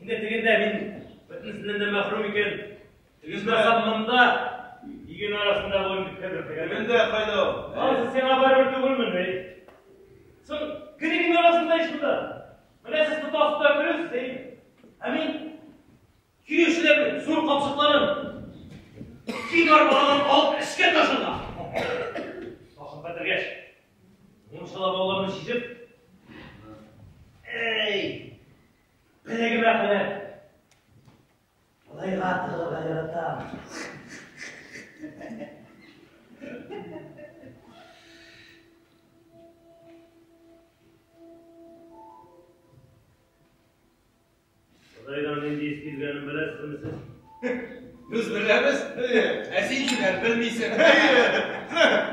Инде тегендә мин бөтенесеннән дә мәхрүм икән. Ичмасам монда иген арасында булыйм дип кердем. Тегендә кайда ул? Анысы сиңа барыбер түгелмен, әй. Соң гел иген арасында ич монда. Менә сез тотасыз да керәсез, әй. Ә мин килүчеләрнең зур капчыкларын киң арбалардан алып эшкә ташырга. Ташып бетергәч, мунчала бауларны чишеп, әй, беләгемә кадәр бодайга тыгылырга яратам. Бодайдан нинди ис килгәнен беләсезме сез? Без беләбез, ә син җүләр белмисең.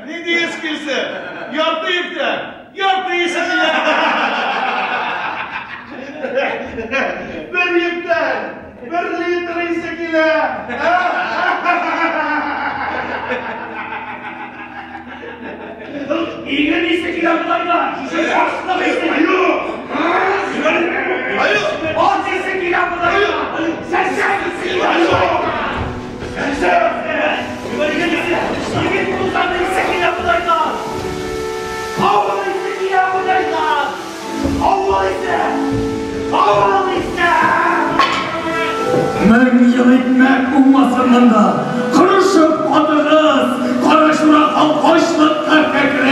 Нинди ис килсен? Ярты иртә, ярты исе килә. Бер йөктән, бер литр исе килә. Иген исе килә бодайдан. Ашлык исе. Аю! Ат исе килә бодайдан. Чәчәк исе килә бодайдан. Чәчәк исе. Иген тузаны исе килә бодайдан. Авыл исе килә бодайдан. Авыл исе. Авыл исе. Мең ел икмәк уңмасын монда. Корышып катыгыз, Карачура халкы ачлыкка кәкрәя.